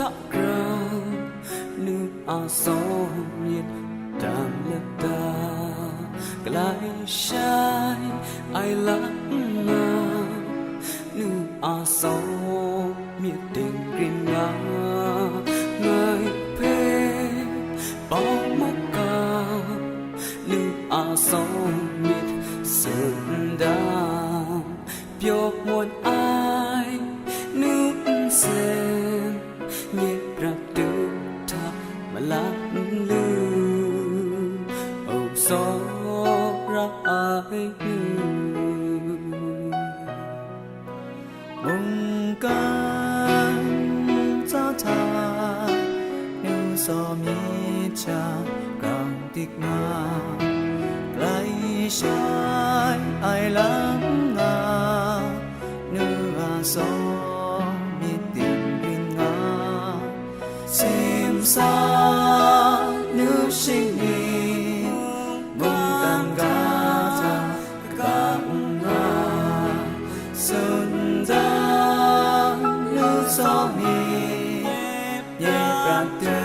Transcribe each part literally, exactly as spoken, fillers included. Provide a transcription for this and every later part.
Grau, nu a tsawm myit dam lata, galai shai ai lam nga, nu a tsawm myit dinggrin nga, ngai hpe pawng makau, nu a tsawm myit tsun dang, pyaw mawn ai nu nsen, nye prat du hta malam lu, o tsawra ai nu. Mungkan tsa hta nu tsawm myit hta grau dik nga, galai shai ai lam nga, nu a tsawm myit dinggrin nga, simsa nu shingni mungkan ga hta kagap nga, sundang nu tsawm myit, nye prat du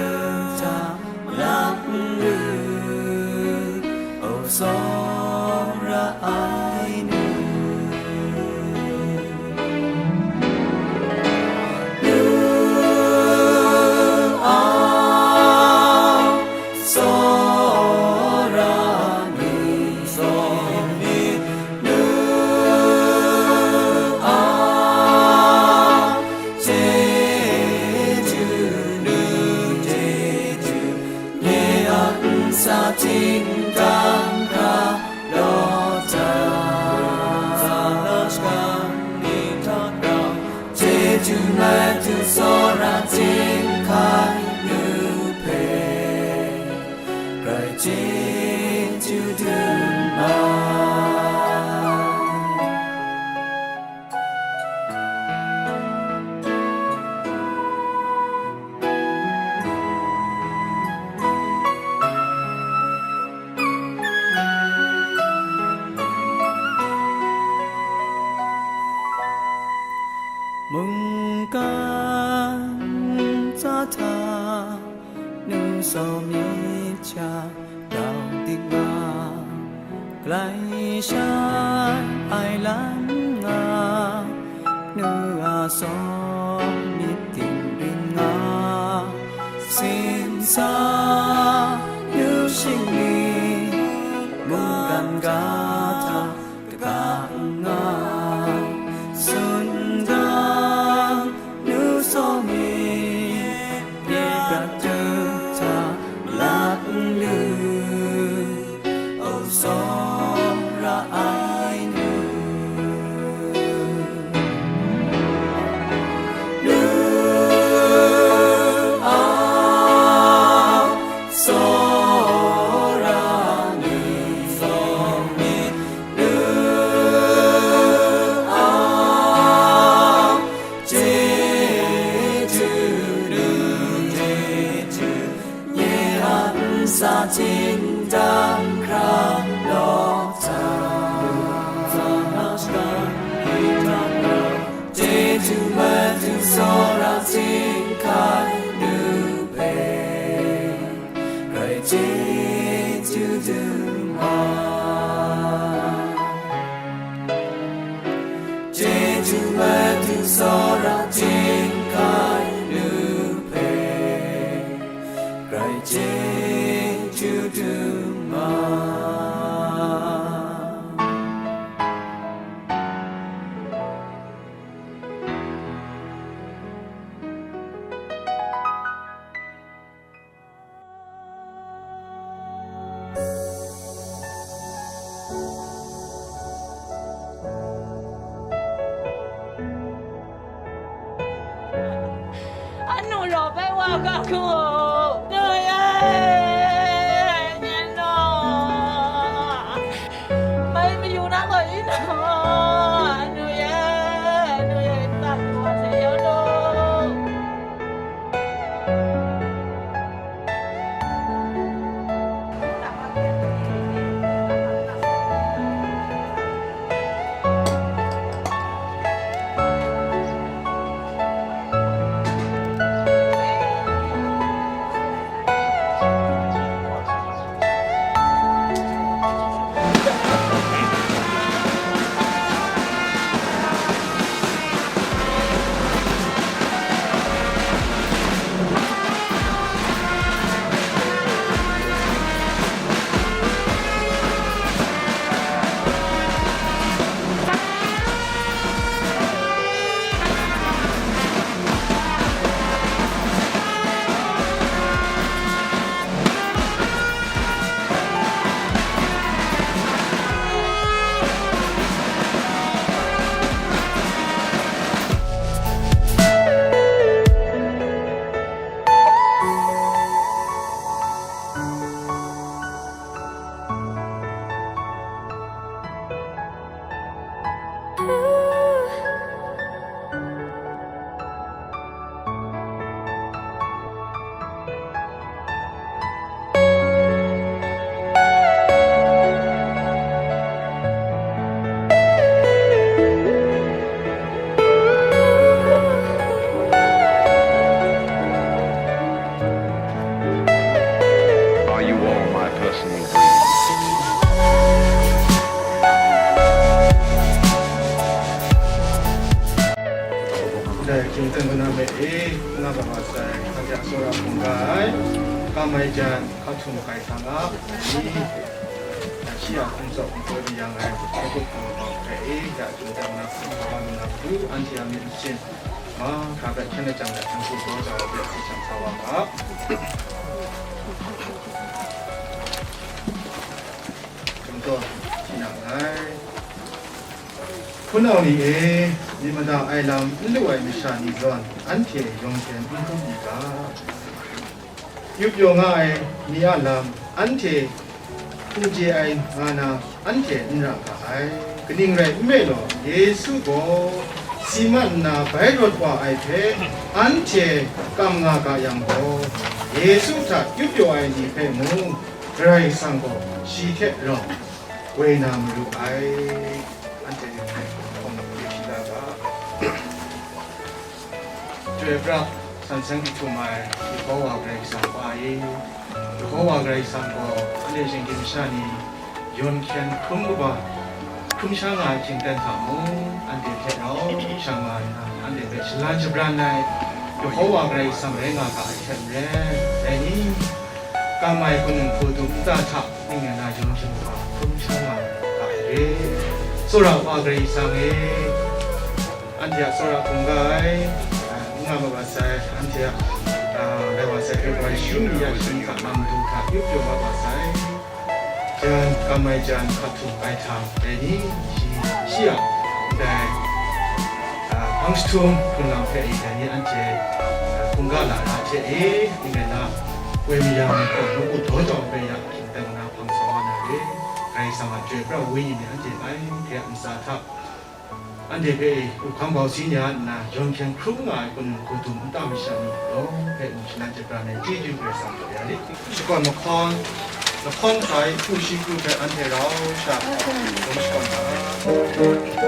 hta malam lu, o tsawra ai nu. Nu a tsawra ni, tsawm ni, nu a chyeju, nu chyeju, nye a nsa htingdang hkra law hta, nsa na shakang ni hta rau, chyeju madu tsawra chying hkai nu hpe, grai chyeju dum ai. Mungkan tsa hta nu tsawm myit hta grau dik nga, galai shai ai lam nga, nu a tsawm myit dinggrin nga, simsa nu shingni mungkan ga hta kagap nga, sundang nu tsawm myit, nye prat du hta malam lu, o tsawra ai nu. Nu a tsawra ni, tsawm ni, nu a chyeju, nu chyeju, nye a nsa htingdang hkra law hta, nsa na shakang ni hta rau, chyeju madu tsawra chying hkai nu hpe, grai chyeju dum ai. Chyeju madu tsawra chying hkai nu hpe, grai chyeju dum ai. Anu raw bai wa ga hku, nu ye, nyan naw, mai mayu na gaw, yu naw, anu ye, anu ye, nta wa se yau naw. Teng kaw na me e, nga ba wa sai, hkak ya tsawra hkungga ai, kam ai jan, hkak htum hkai hta nga, ni, shi a hkum tsawk n taw di yang ai, hkak htum hkungga hpe e, ya, jung jang na hkum hkawa lu na matu, anhte a myit masin, mahkra hpe hkyen lajang let, hkang hku daw jau ai hpe, hkyen sa wa ga. Gumtaw, tinang ai. Hpunau ni e, myit mada ai lam n lu ai masha ni zawn, anhte yawng hkyen n hkrum i ga. Yup yaw nga ai ni a lam, anhte hku chye ai nga na, anhte n ra ga ai. Kaning rai nme law, Yesu gaw si man nna bai rawt wa ai hpe, anhte kam nga ga yang gaw, Yesu hta yup yaw ai ni hpe mung, Karai Kasang gaw shi hte rau woi na maru ai. Anhte ni hpe hkawm hpyi la ga. Chyoi pra, san seng hkrum ai Yehowa Karai Kasang Wa e, Yehowa Karai Kasang gaw anhte shinggyim masha ni yawn hkyen hkrum kaba, hkrum sha nga ai hkying ten hta mung, anhte hte rau sha nga ai na, anhte hpe shalan shabran ai Yehowa Karai Kasang rai nga ga ai hte maren, dai ni, kam ai hku nang hku dum nta hta ning rai na yawn hkyen kaba hkrum sha nga ai ga ai re. Tsawra Wa Karai Kasang e, anhte a tsawra hkungga ai, a, n nga mat wa sai, anhte a, a, rai wa sai, February shi ni ya shi hta na matu hta yup pyaw mat wa sai. Jan, kam ai jan, hkak htum ai htang, dai ni, shi, shi a, ndai, a, hpang jahtum hpun lam hpe e, dai ni anhte, a, hkungga lara hte e, ning rai na, woi mayang ai hpe, mung u daw jau ai hpe ya, hkying ten na hpang sa wa na re, Karai Kasang a Chyoi pra Wenyi ni anhte bai hkre a ntsa hta, anhte hpe up hkam bau si nya nna, yawn hkyen hkrum nga ai hku nang hku dum nta masha ni lawng hpe mung shalan chyet pran ai chyeju Karai Kasang hpe ya lit. Shakawn mahkawn, lahkawng hkrai hku shi hku hpe anhte rau sha, dum shakawn nga.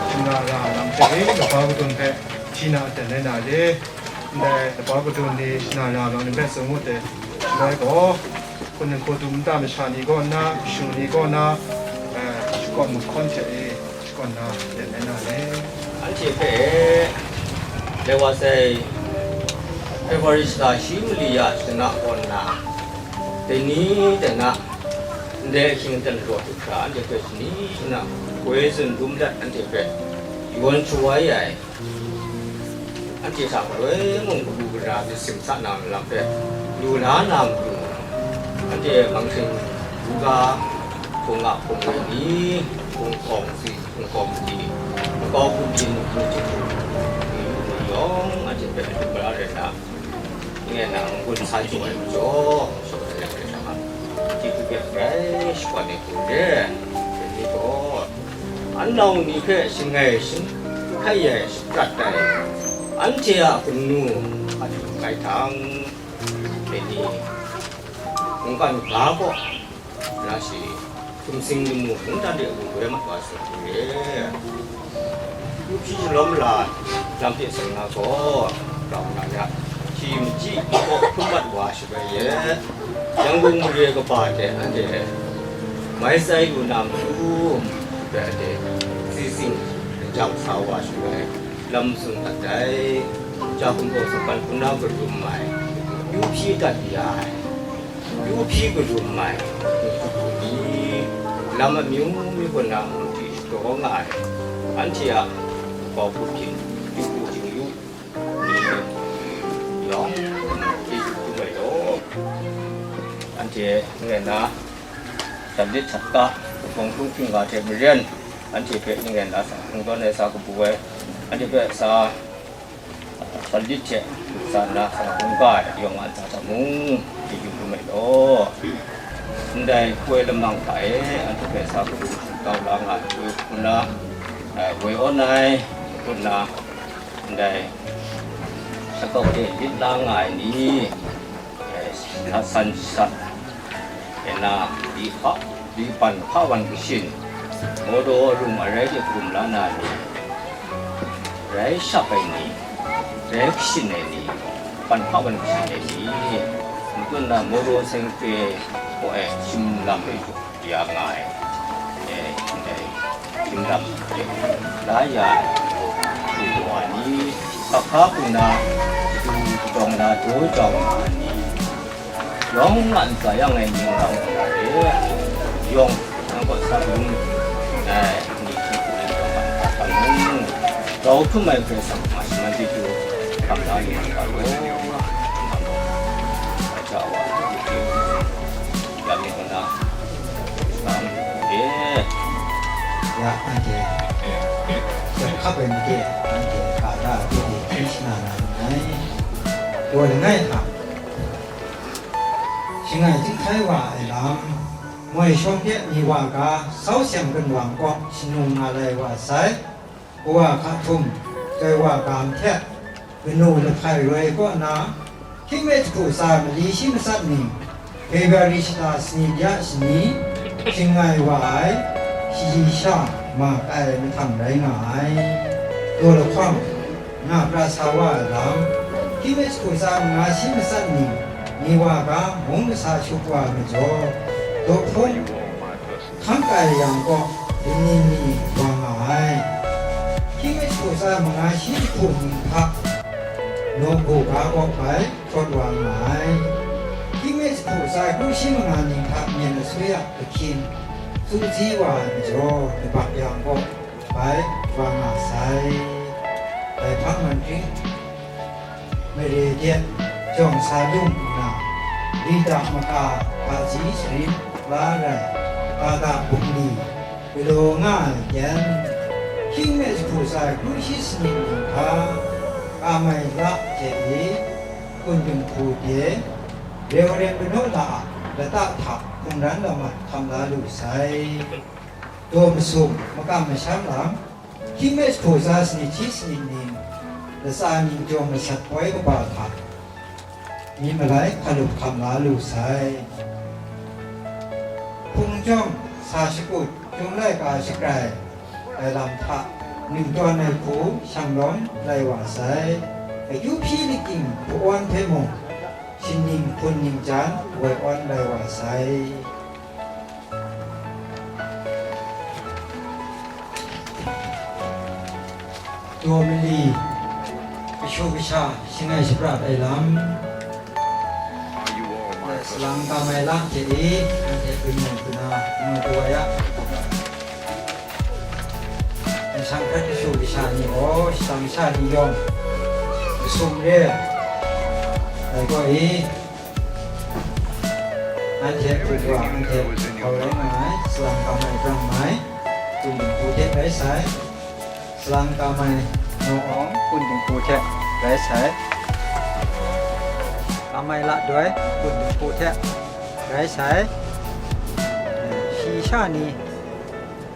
Shana ra lam hte e, kaba kadun hpe hti na aten rai na le, ndai kaba kadun ni shana ra lam ni hpe tsun ngut ai, shaloi gaw, hku nang hku dum nta masha ni kaw na, kashu ni kaw na, eh, shakawn mahkawn hte e, shakawn na, len ai na le. Anhte hpe lai wa sai, February shata shi mali ya shana kaw na, dai ni dai na, ndai ahkying aten galaw hkra, anhte hpe shani shana, poi tsun dum dat anhte hpe yawn sharai ai. Anhte hta galoi mung kabu gara myit sing sa na lam hpe lu la na matu, anhte hpang shing, buga, hpung a hpung e ni, hpung hkawng si, hpung hkawng si, makau hpung byin, hpung hpung ni, ni yawng anhte hpe lu la rai na, nye na n-gun sa jaw ai majaw, shaw ai rai na, chyeju hpe grai shakawn ai hku re, dai ni gaw, an nau ni hpe shangai shanghkai ai shaprat ai, anhte a kanu a htum kai htang, dai ni, mungkan ga kaw, na shi, sumsing lamu mungdan de a gun woi mat wa sai hku re. Yu hpyi shalawm la, lam hte seng na gaw, grau na ya, shi machyi kaw hkrum mat wa shabai e, Yangon mare kaba hte anhte mai tsai lu na matu, hpe anhte si sing jang sa wa shabai, lam tsun dat ai, ja hkum gaw sa kan hkun na karum ai, yu hpyi dat ya ai, yu hpyi karum ai, ni, lam amyu myu kaw na mung hte shadaw nga ai, anhte a kau hku hpyin, yu hku htingyu, ni yawng hte yu hku mai law, anhte n rai na, dat lit htat ga, Kawng hkungga hte maren, anhte hpe ning rai nna sa hkungdawn ai sa kabu ai, anhte hpe sa, a, salit hte sa nna sa hkungga ai yawng a ntsa hta mung chyeju hkrum ai law. Ndai poi lamang hta e anhte hpe sa kabu shingtau la nga ai hku na, a, woi awn ai, hku na, ndai shakau hte lit la nga ai ni, eh, sa san sat, e na, di hpa, di pan hpa wan kashin, mawdaw arung arai de hkrum la na ni, rai shap ai ni, rai kashin ai ni, pan hpa wan kashin ai ni, n-, n-, na mawdaw seng hkye kaw ai shim lam e ya nga ai, e, ndai shim lam e la ya ai, hku wa ni, hkap hka hpung na, du jawng na, daw jau na ni, yawng a ntsa yang ai ning rang nna e, yawng, nang kaw sa lung, e, ni hte hku ning yawng a ntsa hta mung, grau hkrum ai Karai Kasang a shaman chyeju hkam la lu ai ga law, a ja wa, ya myit nna, Nang e. Ya, anhte, jahkap ai made, anhte ga da ai hpe hpyi shana na nngai. Daw langai hta, shangai chyinghkai wa ai lam, moi shawng de mi wa ga, sau seng gunwang kaw shanung nga lai wa sai. Kawa hka htum, chyoi wa ga hte, kanu lahpai roi kaw na, hkying mi jahku tsa mali shi matsat ning, February shata sanit ya shani, shangai wa ai, shayi sha ma kai ai mahtang rai nga ai. Daw lahkawng, nga pra sa wa ai lam, hkying mi jahku tsa manga shi matsat ning, ni wa ga mung masa shup wa ai majaw, daw hpung, hkang kai yang kaw, ning ni wa nga ai. Hkying mi jahku tsa manga shi jahku ning hta, nawku ga kaw bai hkawt wa nga ai. Hkying mi jahku tsa kru shi manga ning hta myen asui a ahkying, tsu hti wa ai majaw, labak yang kaw bai wa nga sai. Dai hpang manhkring, mare de jawng sa lung nna, Rita maka hpaji sharin la rai, Bata bungli galaw nga ai kyen, hkying mi jahku tsa kru shi sanit ning hta, Kamai la hte e, kun dinghku de, reu rem kanaw la a lata hta hkungran lamat hkam la lu sai. Daw masum, makam masham lam, hkying mi jahku tsa sanit hti sanit ning, latsa ning jawng masat poi kaba hta, myi malai hkalup hkam la lu sai. Hpung jawng sa shakut, Chyum laika shakrai ai lam hta, ning tawn ai hku shang lawm lai wa sai. Akyu hpyi liking hpu-awn hpe mung, shingning hpun ningjan woi awn lai wa sai. Daw mali, kashu kasha, shangai shaprat ai lam, salang kam ai la hte e, anhte kanu kana, nga tu ai a, nshang hkrat kashu kasha ni gaw, shadang sha ni yawng, masum re ai gaw e, anhte hpung wa, anhte hpung hkau rai nga ai, salang kam ai brang mai, kun dinghku hte rai sai. Salang kam ai naw awng kun dinghku hte rai sai. Kam ai la doi kun dinghku hte rai sai. Shi sha ni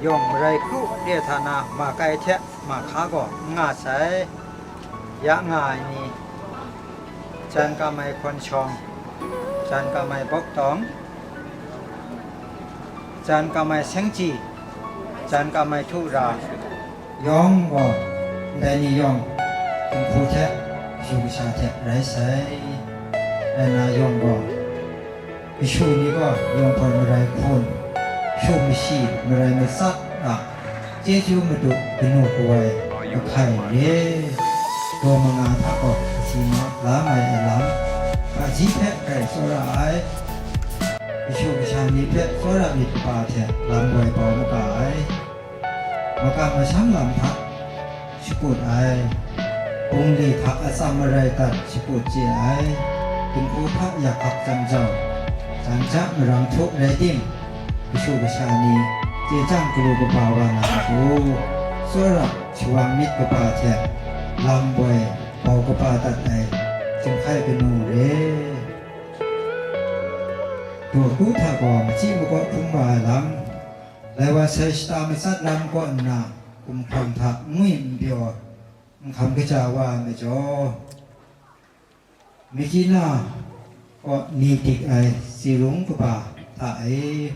yawng marai kru re hta na ma kai hte ma hka gaw n nga sai. Ya nga ai ni, jan kam ai hkawn shawng, jan kam ai bawk tawng, jan kam ai sengji, jan kam ai htu ra, yawng gaw, ndai ni yawng, dinghku hte, kashu kasha hte rai sai. Rai nna yawng gaw, kashu ni gaw yawng gaw marai hpun, shu mashi, marai matsat a, chyeju madu kanu kawai, kahkai re, daw manga hta gaw, kasi ma la mai ai lam, hpaji hpe grai tsawra ai, kashu kasha ni hpe tsawra myit kaba hte lam woi bau maga ai. Makam masham lam hta shakut ai, bungli hta atsam marai dat shakut chye ai, dinghku hta yak hkak jam jau, jan ja marang htu rai tim, kashu kasha ni, Chye chyang galu kaba wa na matu, tsawra shawang myit kaba hte lam woi bau kaba dat ai jinghkai kanu re. Daw ku hta gaw machyi makaw hkrum wa ai lam, lai wa sai shata matsat lam kaw nna, hkumhkrang hta n ngwi n pyaw, n hkam kaja wa ai majaw, Mikina kaw ni dik ai tsi rung kaba hta e,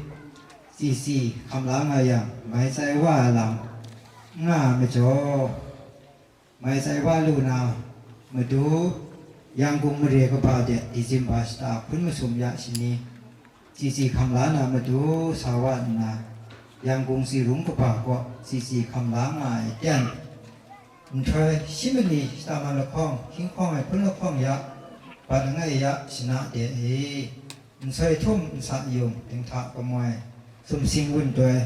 tsi tsi hkam la nga yang, mai tsai wa ai lam n nga ai majaw, mai tsai wa lu na matu, Yangon mare kaba de Disemba shata hpun masum ya shani, tsi tsi hkam la na matu sa wa nna, Yangon tsi rung kaba kaw tsi tsi hkam la nga ai ten, nhtoi shi mali shata man lahkawng, hkying hkawng ai hpun lahkawng ya, bat langai ya, shana de e, nsoi htum nsa yung, dinghta kamoi, sumsing wun doi,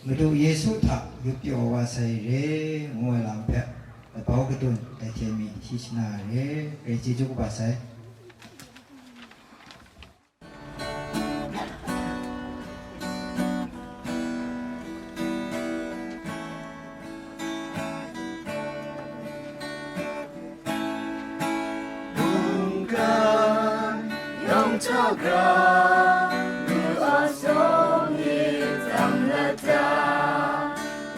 Madu Yesu hta yup pyaw wa sai re, ngu ai lam hpe, labau kadun dai hte mi hti shana ai re, rai chyeju kaba sai. Mungkan yang tagra, nu a song ni tam lata,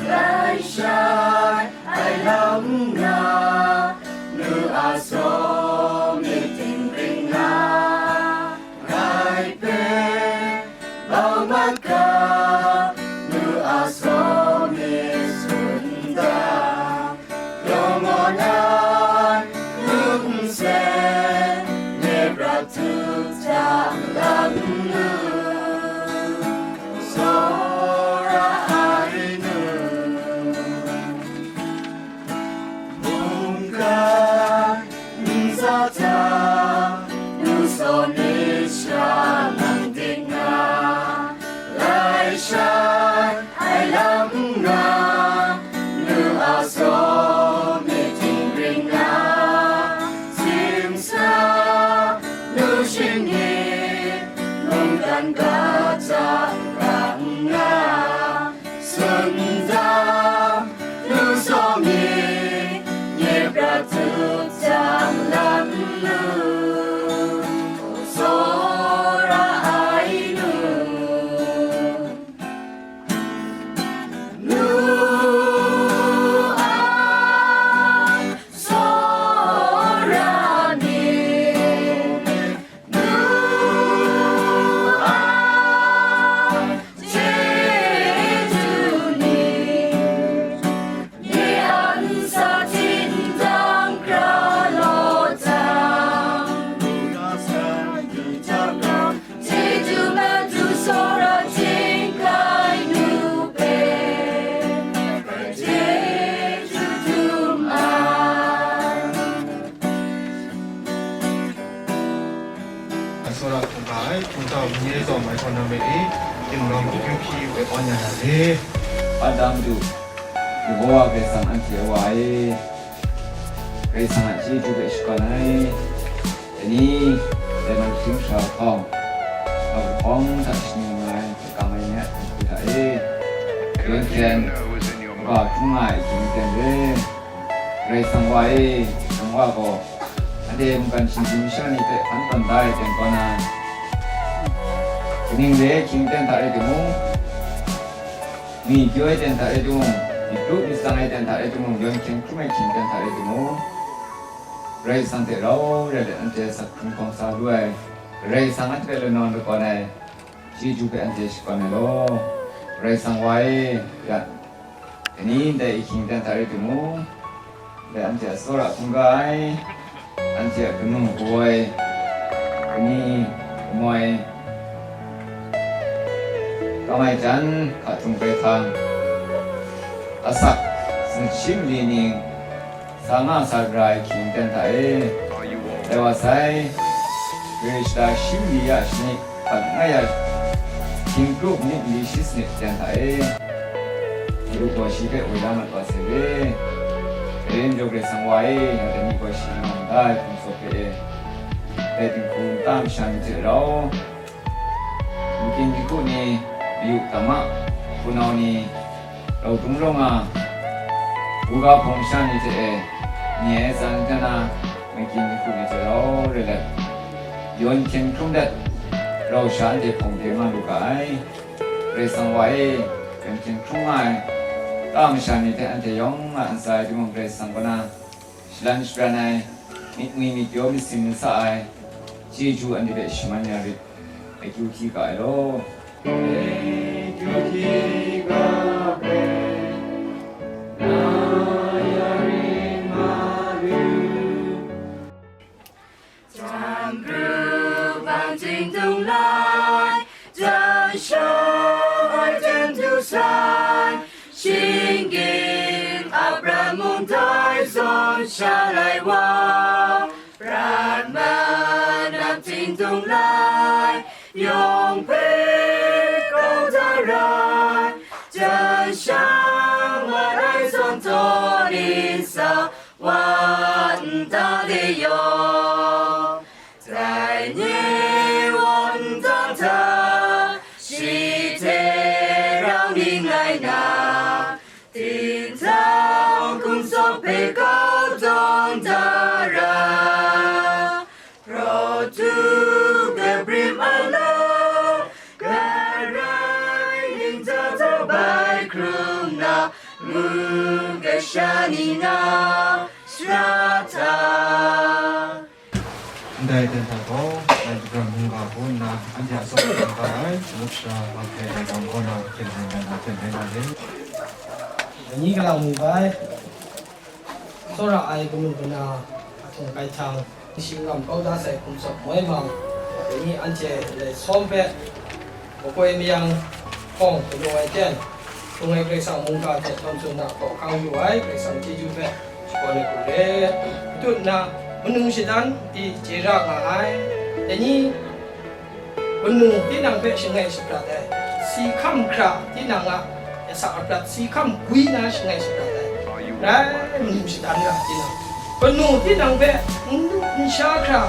lai shai ai lam nga, nu a song ni ting ring nga. Ngai hpe bau mat ga, nu a sawng mi sunda, yawng gaw nan nu nsen, nye prat tu hta lam nu, tsawra ai nu. Mungkan nsa hta, nu sawm myit sha nang dik nga, lai shai ai lam nga, nu a sawm myit ting ring nga, simsa nu shing ni, mungkan ga hta rang nga. Sunda nu sawng ni, nye prat tu hta lam lu, tsawra ai nu. Nu a tsawra ni, nu a chyeju ni, nye a nsa htin dang hkra law jang, chyeju Madu tsawra chyingkai nu hpe, chyeju dum ai. Ai tsawra hkungga ai, hkungga wu ni e tsawm ai hkawn na me e, tinglawng hkyu hpyi we awn ya na re. Adam du, Yehowa Karai Kasang anhte a Wa e, Karai Kasang a chyeju hpe shakawn ai. Dai ni, dai man hkying sha hkawng, ga hkawng hta shani nga ai, hkam ai ni a hku hta e, yawng hten, ga hkrum nga ai hkying ten re. Karai Kasang Wa e, nang Wa gaw, anhte mungkan shinggyim masha ni hpe hkan tawn da ai ten kaw na, kaning re ai hkying ten hta rai timung, mi pyaw ai ten hta rai timung, myit kru myit tsang ai ten hta rai timung, yawn hkying hkrum ai hkying ten hta rai timung, Karai Kasang hte rau rai let anhte asak hkrung hkawm sa lu ai, Karai Kasang anhte hpe lanawn lakawn ai, chyeju hpe anhte shakawn ai law, Karai Kasang Wa e, ya, Kani ndai ahkying ten hta rai timung, ndai anhte a tsawra hkungga ai, anhte a kanu kawoi, kani kamoi, kamai jan hka htung hkrai hkang, asak sanit shi mali ning, sa nga sa ra ai ahkying ten hta e, dai wa sai, Krishta shi mali ya shani, Hpat nga ya, hkying kru myit mali shi sanit ten hta e, Daru gaw shi hpe woi la mat wa sai re. Dai rai nna Karai Kasang Wa e, ya dai ni gaw shi nga ndai hpung sawp hpe e, dai dinghku nta masha ni hte rau, makyin dinghku ni, mayu dama, Hpunau ni, rau dung rau nga, buga hpawng sha ni hte e, nye ai tsan nhtana, magyin mahku ni hte rau re let, yawn hkyen hkrum let, rau sha anhte hpawng de nga lu ga ai. Karai Kasang wa e, yawn hkyen hkrum nga ai, ta masha ni hte anhte yawng a ntsa e timung Karai Kasang kaw na, shalan shabran ai, myit ngwi myit pyaw myit sin sa ai, chyeju anhte hpe shaman ya rit, akyu hti ga ai law. Akyu hti ga hpe, na ya rit ma lu. Jang grup bang ting dung lai, jan shang ai jan du sai, shinggyim a prat mung dai zawn sha lai wa, prat manam ting dung lai, yawng hpe kau da rai, jan shang mat ai zawn tawn nsa, wa nta de yawng, dai nye wa nta hta, shi hte rau ning ai na, dingtang hkum tsawp hpe kau dawng da ra. Prawt tu kabrim a lau, karai ning ta ta bai hkrum na, mu kasha ni na, shara hta. Ndai ten hta gaw, ngai daram mungga hku nna, anhte a tsawm hkam ga ai, muk sara, wa hpe, ngai gaw nau hkyen hkyen dan na hkyen hkyen dan re. Dai ni galang mungga e, tsawra ai kanu kana, a htung kai htang, shi ngam kau da sai hkum tsawp moi mang, dai ni anhte ndai sawm hpe, makoi mayang hkawng galaw ai ten, Hkrung ai Karai Kasang mungga hte htawn tsun na hkawhkang yu ai Karai Kasang chyeju hpe shakawn ai hku re. Matut nna, manu shadan di chye ra nga ai. Dai ni, manu tinang hpe shangai shaprat ai, si hkam hkra tinang a asak aprat si hkam gwi na shangai shaprat ai. Rai, manu shadan ra tinang. Kanu tinang hpe n lu n sha hkra,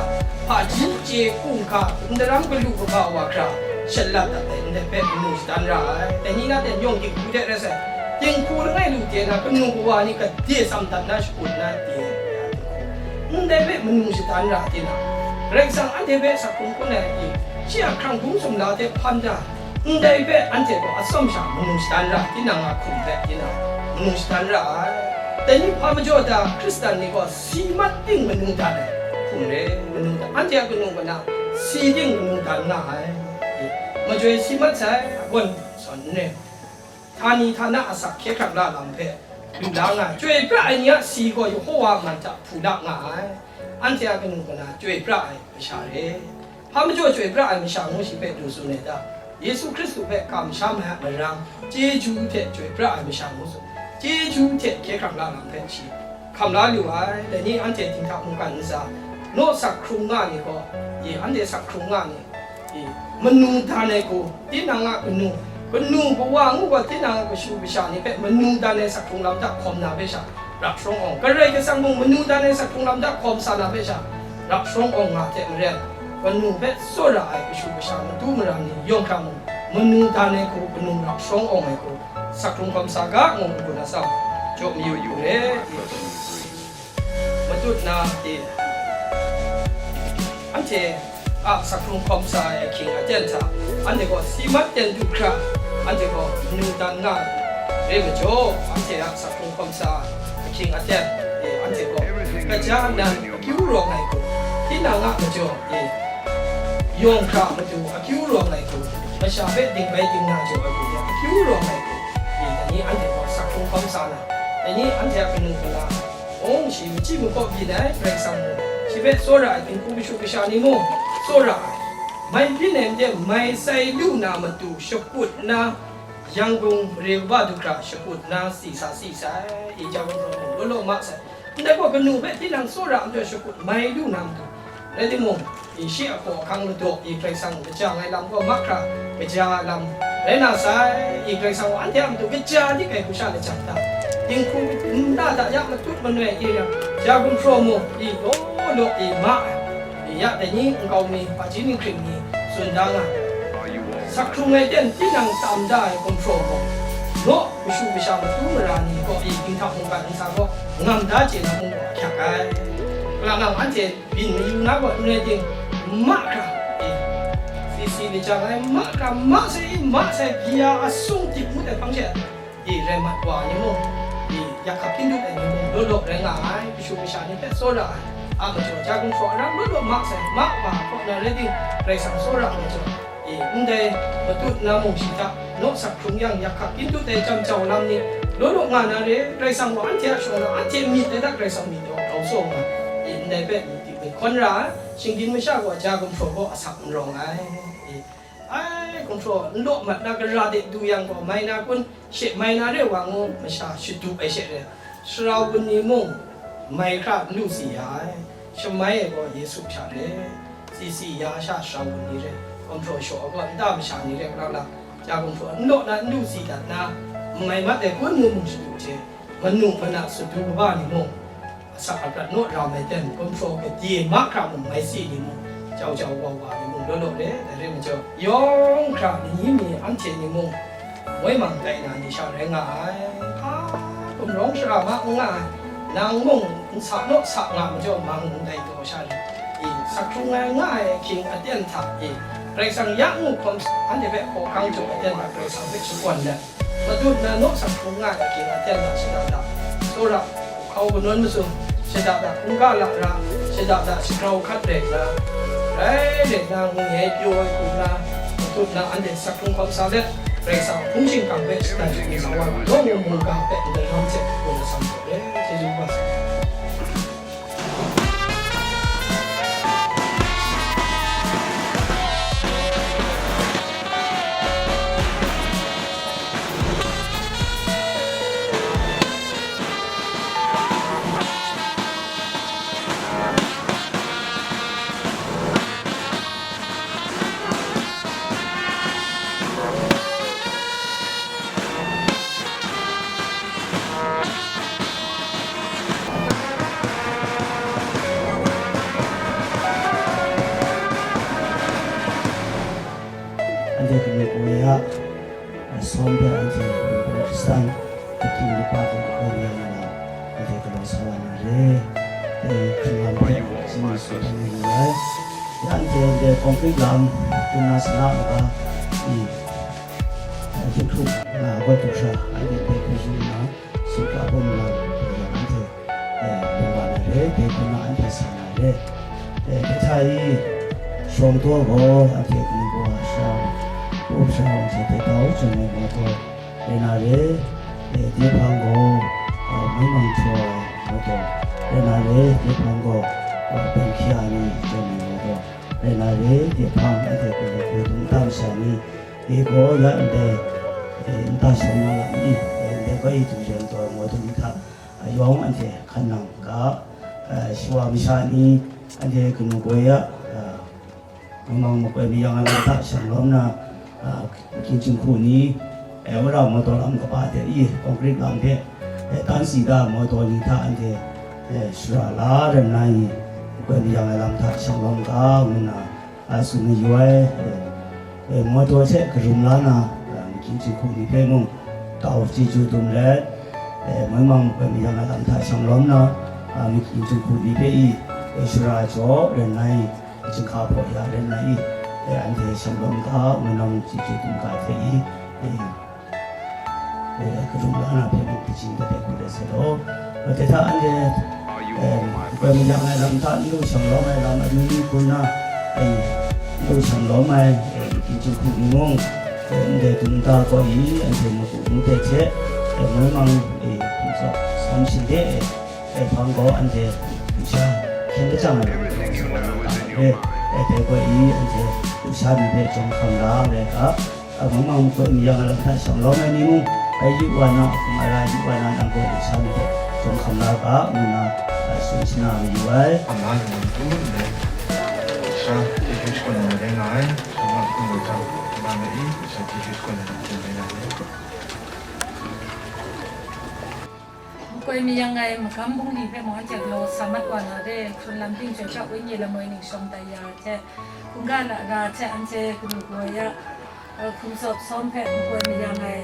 hpaji chye hkungga, ndaram galu kaba wa hkra, shalat dat ai ndai hpe kanu shadan ra ai. Dai ni na ten yawng dinghku de rai sai. Dinghku langai lu de na, kanu kawa ni gade tsam dat na shakut na de ai. Ndai hpe manu shadan ra tinang, Karai Kasang anhte hpe sak hkrung hkun ai, shi a hkrang hpung sumla hte hpan da, ndai hpe anhte gaw atsawm sha manu shadan ra, tinang a hkum hpe tinang manu shadan ra ai. Dai ni hpa majaw ta Hkristan ni gaw si mat ting manu dan ai, hkum re, manu dan, anhte a kanu kana si ting manu dan nga ai. Majoi si mat sai, a gawn sawn n re. Htani htana asak hkye hkrang la lam hpe lu la nga ai, chyoi pra ai ni a si gaw Yehova a man hta hpu la nga ai. Anhte a kanu kana chyoi pra ai masha re. Hpa majaw chyoi pra ai masha ngu shi hpe du tsun ai ta? Yesu Hkristu hpe kamsham ai a marang, chyeju hte chyoi pra ai masha ngu tsun, chyeju hte hkye hkrang la lam hpe shi hkam la lu ai. Dai ni anhte dinghta mungkan ntsa, naw sak hkrung nga ni gaw, i, anhte sak hkrung nga ni, i, manu dan ai hku, tinang a kanu, kanu kawa ngu gaw tinang a kashu kasha ni hpe manu dan ai sak hkrung lam hta hkawm na hpe sha, rap sharawng awng, Karai Kasang mung manu dan ai sak hkrung lam hta hkawm sa na hpe sha, rap sharawng awng nga hte maren, kanu hpe tsawra ai kashu kasha matu mara ni yawng hkra mung, manu dan ai hku, kanu rap sharawng awng ai hku, sak hkrung hkawm sa ga, ngu ngu na tsam, jaw mayu yu re. Matut na e, anhte a sak hkrung hkawm sa ai ahkying aten hta, anhte gaw si mat ten du hkra, anhte gaw manu dan nga ai. Dai majaw, anhte a sak hkrung hkawm sa ahkying aten e, anhte gaw kaja nan akyu rawng ai hku, tinang a majaw e, yawng hkra matu akyu rawng ai hku, masha hpe dingbai dingna jaw ai hku, akyu rawng ai hku, e, dai ni anhte gaw sak hkrung hkawm sa na, dai ni anhte a kanu kana, Mung shi machyi makaw byin ai Karai Kasang mung, shi hpe tsawra ai dinghku kashu kasha ni mung, tsawra ai. Mai byin ai made mai sai lu na matu shakut nna, Yangon mare kaba du hkra shakut nna si sa si sai, i jang law law ma sai. Ndai gaw kanu hpe tinang tsawra ai majaw shakut mai lu na matu, rai timung, i, shi a hkaw ahkang ladaw, i, Karai Kasang kaja ai lam gaw mahkra kaja ai lam rai na sai, i, Karai Kasang gaw anhte a matu kaja dik ai hku sha lajang hta, dinghku nna hta ya matut manoi e yang, ya gumhpraw mung, i, law law, i, ma ai, i, ya dai ni nkau mi, hpaji ninghkring mi, tsun da nga ai. Sak hkrung ai ten tinang tam da ai gumhpraw mung, Naw, mashu masha matu mara ni gaw, e, dinghta mungkan ntsa gaw, ngam da chye na mung gaw ahkyak ai. Kalang nang anhte byin mayu na gaw n rai ting, ma hkra, e, si si ni jang ai, ma hkra, ma sai, ma sai, byi ya asung tip ngut ai hpang she, e, rai mat wa ni mung, e, yak hkap hpyin dut ai ni mung, law law rai nga ai, mashu masha ni hpe tsawra ai, a majaw, ja gumhpraw aram law law ma sai, ma wa kaw na rai ting, Karai Kasang tsawra ai majaw, e, ndai matut na mung shi hta, naw sak hkrung yang yak hkap hpyin dut ai jam jau lam ni, law law nga na re, Karai Kasang gaw anhte a shawng na, anhte myit ai hta Karai Kasang myit gaw grau sa nga, e, ndai hpe myit dik myit hkawn ra ai, shinggyim masha gaw ja gumhpraw gaw asak n rawng ai. E, ai, gumhpraw n law mat na gara de du yang gaw, mai na kun, she mai na re wa ngu masha shadu ai she re, sara wun ni mung mai hkra n lu si ya ai, shamai ai gaw Yesu hpya re, si si ya sha sara wun ni re, gumhpraw shaw ai gaw nta masha ni re, kalang lang, ja gumhpraw n law na n lu si dat na, n mai mat ai kun ngu mung shadu hte, manu mana sadu kaba ni mung, asak aprat naw ram ai ten, gumhpraw gade mahkra mung mai si ni mung, jau jau wa wa ni mung law law re, dai re majaw, yawng hkra ni mi anhte ni mung, moi mang tai na ni sha rai nga ai. Hpa gumrawng shara ma n nga ai, nang mung n sa naw sa nga majaw, mang n tai taw sha rai. I, sak hkrung ai nga ai ahkying aten hta i, Karai Kasang ya ngu hkawm sa, anhte hpe hkawhkang jaw aten hta Karai Kasang hpe shakawn let, matut na naw sak hkrung nga ai ahkying aten hta shada da, tsawra, hkau kanawn masum, shada da hkungga lara, shada da shagrau hkat rai nna, rai rai nna ngu nyai pyaw ai hku nna, matut na anhte sak hkrung hkawm sa let, Karai Kasang hpung shingkang hpe shadan shagu sa wa, lawng mungga hpe ndaram hte hpung atsam jaw re, chyeju kaba sa. Anhte kanu kaw ya, a, sawm hpe anhte Hkristan, Hkristu lupa hte hkoi ya nga na, anhte galaw sa wa na re. Dai hkring lam hpe, shi ni su hpe ni lu ai. Ya anhte ndai concrete lam, hkun na sana ai ga, i, a, hkrit hkrup nga ai gaw du hkra, anhte dai hpe yu nna, sumga bawm lam hpe yang anhte, e, lung wa na re, dai hpung na anhte sa na re. E, dai hta i, shawng taw gaw anhte kanu kaw sha, up sha wa hte dai tau jawn ai gaw taw rai na re, e, dai hpang gaw, a, mai mang htaw ai gaw taw rai na re, dai hpang gaw, a, ben hkya ni jawn ai gaw taw rai na re, dai hpang anhte kanu kaw dum tam sha ni, e gaw ya ndai, e, nta shawng na lam ni, e, ndai gaw i du jan taw ai gaw dum hta, a, yawng anhte hkan nang ga, a, shawa masha ni, anhte kanu kaw ya, a, Mung nang makoi mayang ai lam hta shanglawm na, a, makying jinghku ni, e, wora mawtaw lam kaba hte i, concrete lam hte, e, tan si da mawtaw ni hta anhte, e, shara la rai nna i, makoi mayang ai lam hta shanglawm ga, ngu nna, a, tsun mayu ai, e, e, mawtaw hte karum la na, a, makying jinghku ni hpe mung, tau chyeju dum let, e, moi mang makoi mayang ai lam hta shanglawm na, a, makying jinghku ni hpe i, e, shara jaw rai nna i, Chyinghka hpaw ya rai nna i, e, anhte shanglawm ga, ngu nna mung chyeju dum ga hte i, e, e, karum la na hpe mung, kaji dat ai hku rai sai law. Dai hta anhte, e, makoi mayang ai lam hta n lu shanglawm ai lam amyu ni hku nna, e, n lu shanglawm ai, e, makying jinghku ni mung, e, ndai dum nta gaw i, anhte muk u ngu hte hte, e, moi mang, e, hpung tsawp sawm shin de, e, E, hpang gaw anhte lusha hkyen lajang ai lam hta shanglawm na ga ai re. E, dai gaw i, anhte lusha ni hpe jawm hkam la ai ga, a, mung mang makoi mayang ai lam hta shanglawm ai ni mung, a yu wa na, a hkum a ra yu wa na, nang gaw lusha ni hpe jawm hkam la ga, ngu nna, a, tsun shana mayu ai. Ama ni mung tu ndai sha chyeju shakawn ai rai nga ai, sha ma hpung gaw hta, ma na i, sha chyeju shakawn ai lam hte rai nga ai. Makoi mayang ai magam bungli hpe mung anhte galaw sa mat wa na re, hkrun lam ting chyoi hkra wenyi lamoi ning shawng tai ya ai hte, hkungga lara hte anhte kanu kaw ya, eh, hkum tsawp sawm hpe makoi mayang ai,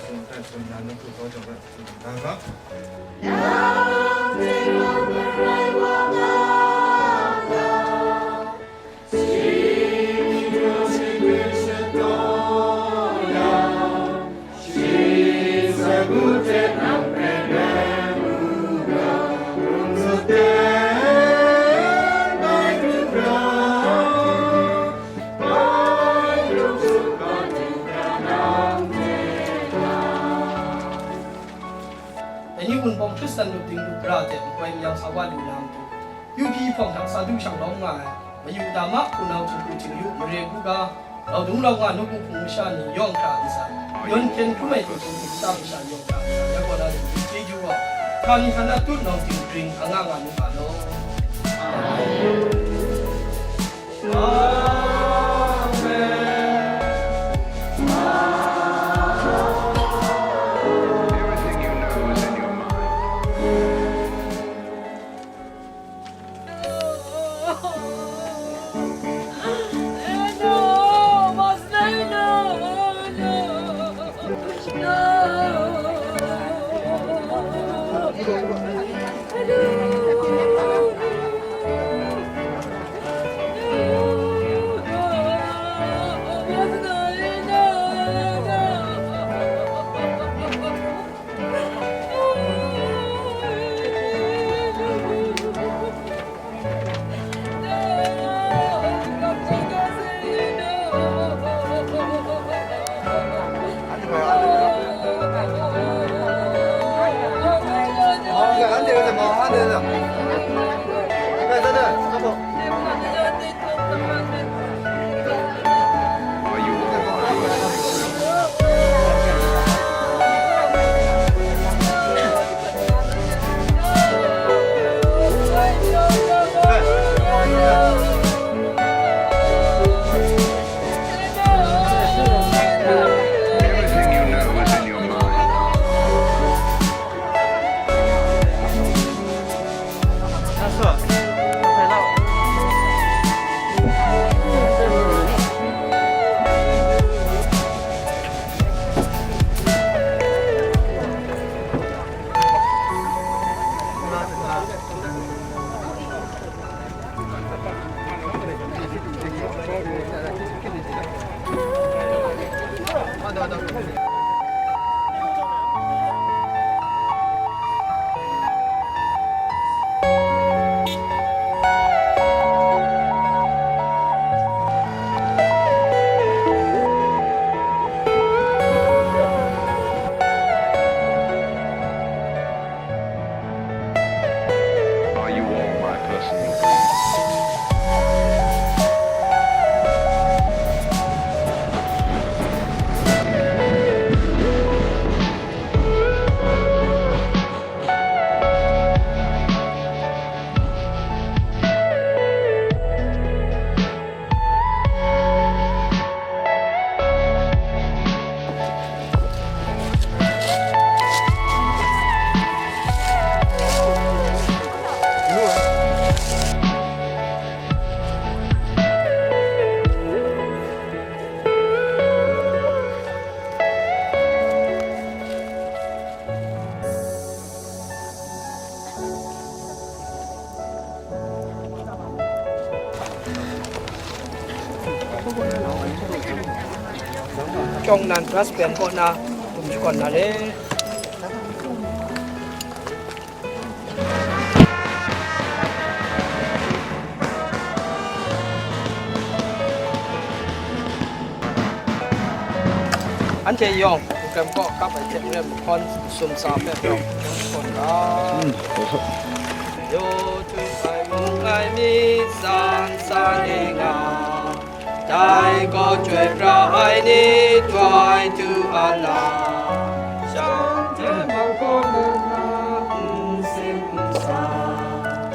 shalom hta jaw nna, nawku kau jaw dat hte mungga ga. Dai ni Wunpawng Hkristan lup ting lup ra hte makoi mayam sa wa lu na matu, Yu hpyi hpawng hta sa du shang lawm nga ai, mayu dama hpunau htingku htinglu mare hku ga, rau dung rau nga nawku hpung masha ni yawng hkra nsa, yawn hkyen hkrum ai htingku htinglu masha ni yawng hkra nsa, ya kaw na lam hte chyeju gaw, hkra ni hkra na tut nawng ting gring hkra nga nga nu ga law. Amen. Amen. Everything you know is in your mind. Are you all my personal friends? Tawng nan Trust Bank kaw na Shakawn na le. Anhte yawng, program kaw kap ai hte maren mahkawn sumsa hpe rawng shakawn ga. Yo, tun ai mung ai mi san san e nga. Dai gaw chyoi pra ai ni, htoi tu a la, shanhte mung gaw nna n sim n sa.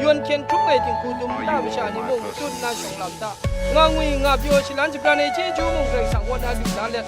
Yawn hkyen hkrung ai dinghku dum nta masha ni mung, tut nna shawng lam hta, nga ngwi nga pyaw, shalan shabran ai chyeju mung Karai Kasang kaw na lu la let,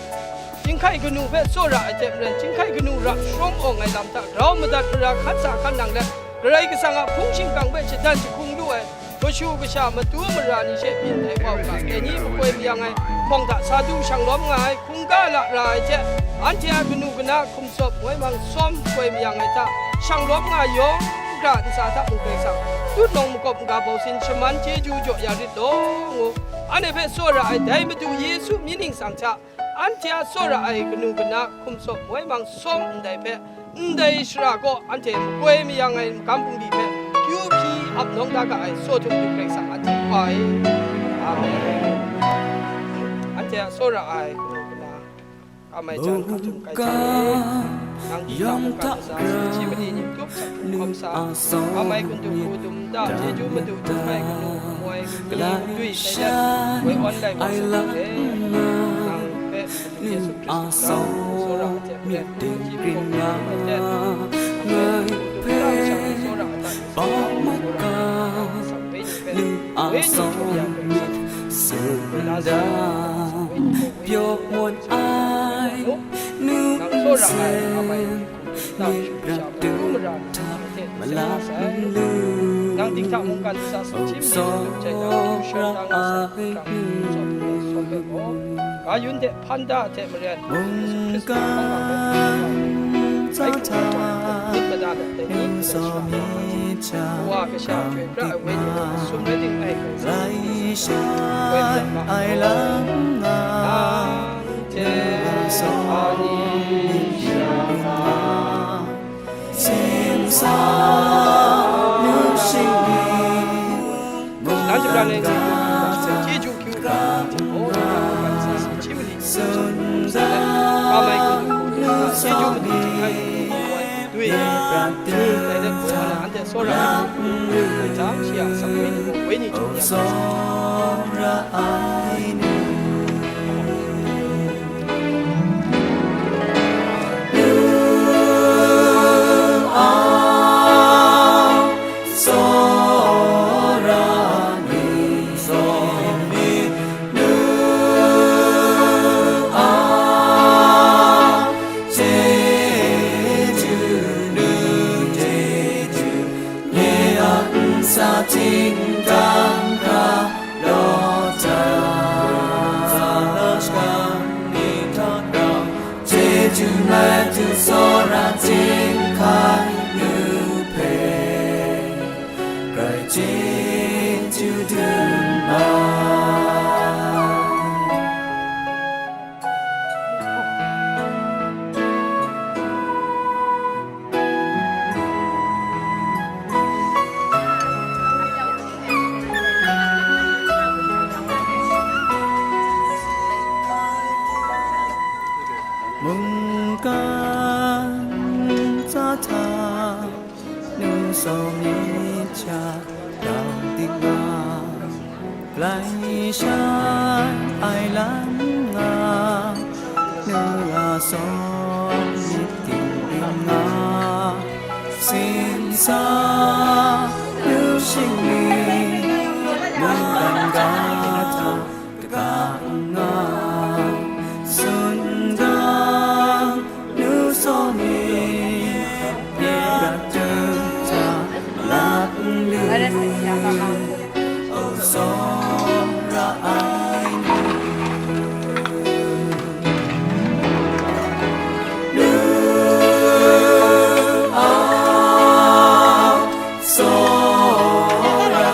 chyinghkai kanu hpe tsawra ai hte maren, chyinghkai kanu ra sharawng awng ai lam hta grau madat mara hkan sa hkan nang let, Karai Kasang a hpung shingkang hpe shadan jahkung lu ai, kashu kasha matu mara ni she byin ai wa u ga, dai ni makoi mayang ai, hpawng hta sa du shang lawm nga ai, hkungga lara ai hte, anhte a kanu kana hkum sawp moi mang sawm makoi mayang ai hta, shang lawm nga ai yawng gra ntsa hta mung Karai Kasang, tutnawng makawp n-ga bau sin shaman chyeju jaw ya rit law, ngu, anhte hpe tsawra ai dai Madu Yesu myit ningsang hta, anhte a tsawra ai kanu kana hkum sawp moi mang sawm ndai hpe, ndai shara kaw anhte makoi mayang ai magam bungli hpe kyu hpyi ap nawng da ga ai, saw htum du Karai Kasang anhte Wa e. Amen. Anhte a tsawra ai kanu kana, kam ai jan hkam htum kai hta e, nang hta mungkan ntsa, sanhti mali nim tup sa hkawm sa, kam ai kun du hku dum nta, chyeju madu htum ai kanu, moi, mali, dwi, tai dat, woi awn lai wa sa hte, nang hpe Yesu Hkristu tsawra a hte maren, myit dinghpring nga ai hte, ngai hpe tsawra a hta bawng maka, nu a tsawm myit sunda, pyaw wan ai nu nsen, myit prat dum hta malam lu, nang ding hta mungkan ntsa, sanhti mali nim tup jai na, shan na nga sa, hkrang sawm, sawm let gaw, ga yun hte hpan da ai hte maren, Yesu Hkristu hpang hpe, mungkan ai hkrung myit mada let dai ni, Kawa kasha chyoi pra ai Wenyi hte sum rai ting ai hkrai sa, woi lam ma ai lam nga, nang hte sa ni sha, Simsa nu shing ni, nan jabran ai ni, chyeju kyu ga, o, chyeju mali, sun dan, ka mai kun, chyeju mali, ai, dwi, dwi, dai let, anhte tsawra ai, dai jang, shi a asak mi ni mung, wenyi chyum ya, tsawra ai ni. Sa ting dang hkra, Lawt ai, sa na shakang ni hta rau, chyeju matu tsawra ting hkai nu hpe, grai chyeju dum ai. Mungkan ntsa hta nu tsawm myit hta grau dik nga, Grai shai ai lam nga, nu a tsawm myit dinghpring nga, simsa nu shing ni, mungkan ga hta kaga nga, sun dang nu tsawm myit, myit prat dum hta lap lu. O tsawra ai ni, nu a tsawra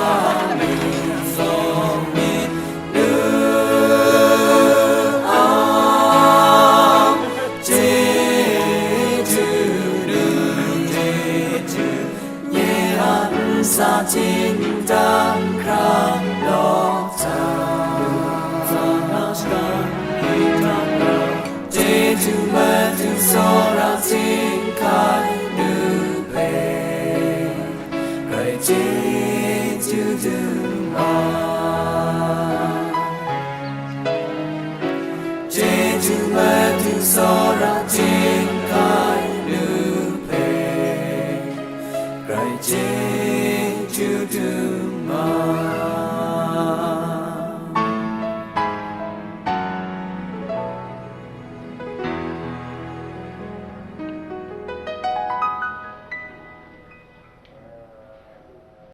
Chyeju du ai. Chyeju Madu tsawra,